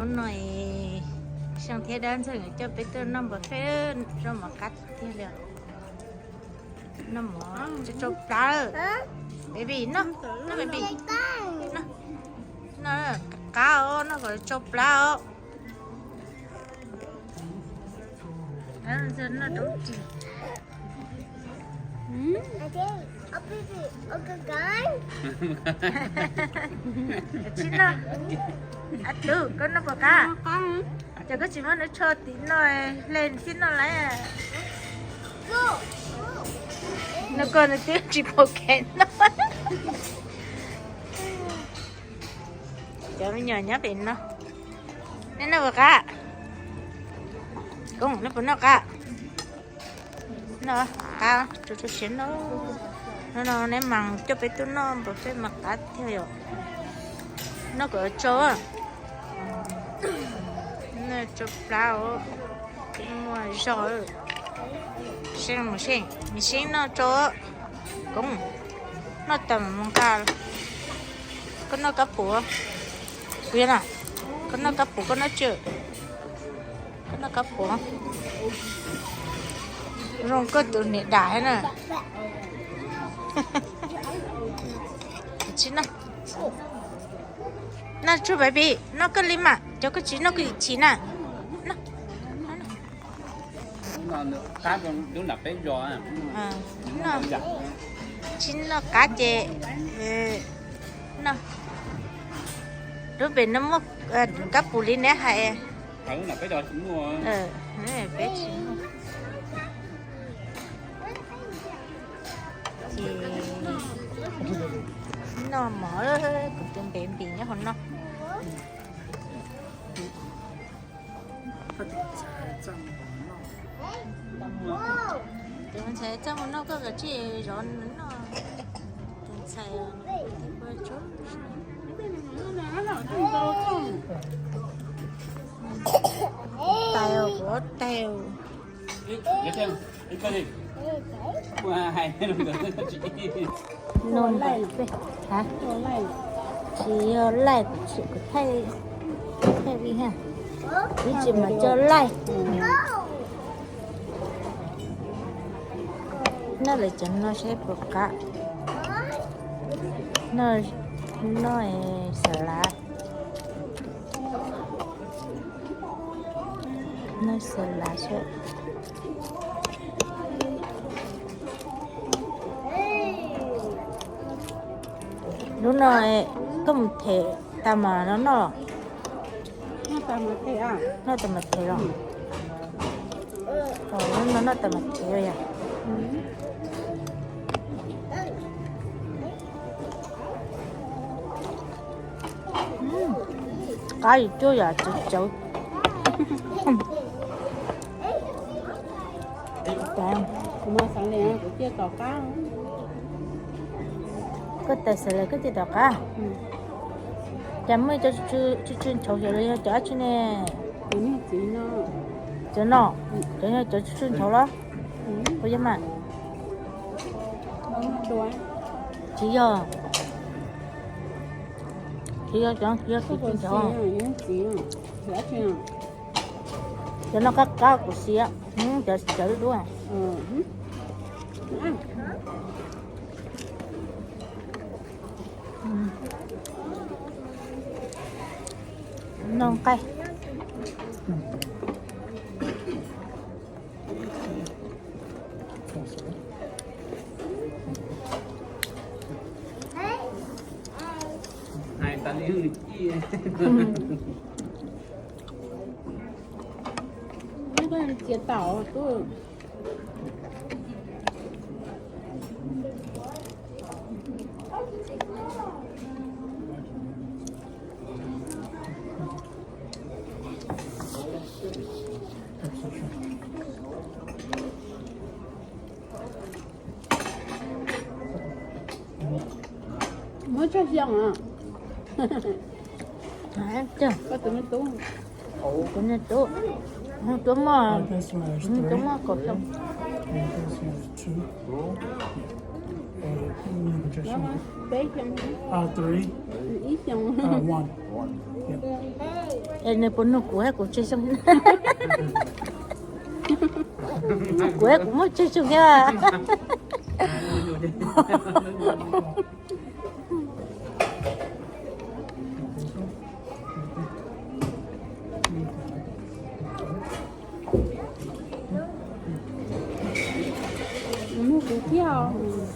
Hnub no Xyooj thiab Dab Ntxawg nkawd coj peb tuaj noj npua feb, zoo mov qab tiag tiag li. Noj mov tsau tsau plab. Baby, noj, noj baby. Noj, noj qab os, noj kom tsau plab os. Noj rau ris. Tsis noj. A tub, koj noj puas qab? Ces koj tsis muab nws tsho tim no, hle thiab noj lawm. Noj koj nws twb tsis pom kev noj. Cov me nyuam nyob pem no, neb noj puas qab? Koob, neb puas noj qab? Noj qab, tsau tsau siav no. Hnub no neb mas coj peb tuaj noj npua feb mas qab tiag yom. Noj kom tsau. Noj tsau plab os. Muaj zog. Seej mus seej, nws seej noj tsau. Koob, noj tas mas mus nqa. Koj noj kab puav. Kuv yog na, koj noj kab puav, koj noj tsawg? Koj noj kab puav. Zoo koj tus niam dam thiab na. Tsis noj. Noj tsuag baby, noj koj li mas, cov koj tsis noj koj chim na. Noj. Tsis noj qab ces noj. Lub pem no muaj kab puav li neb hais. Peb tsis muaj. Ces noj mov, kuv tus npe npis nyob hauv no. Tus ntxhais txaj muag noj, koj kav tsij zov nws noj. Tus ntxhais tais, kuv tais. Noj npua feb, tsis yog laij, kuv thaij, thaij li ha, ib tsis mas coj laij. Noj lawv cov no saib puas qab. Noj, noj xav lav. Noj xav lav saib. Lub no koj mus them tas mas no noj. Noj tas mas them los? Lub no noj tas mas them yom. Qab yus cuab yom, cawv cawv. Koj tais xav lawm koj thiaj tom qab. Cas muaj cov tsw tsw ntshaus xyov los yog cov dab tsi ne? Cov no, cov no, cov tsw tsw ntshaus los? Puas yog mas? Tsis yog. Tsis yog, cov no tsis yog tsw tsw ntshaus. Cov no qab qab kuv siab, cov cawv dub. Noj nqaij. Hais tas li nws ci. Txiav taum. Muab tsawg xyoo os? Koj tus me tub. Kuv niag tub, tus muaj, tus muaj kaum xyoo. Peb xyoo. Ib xyoo. Es nws puas nug kuv hab kuv tsawg xyoo? Nug kuv hab kuv muaj tsawg xyoo thiab? Nug kuv thiab os.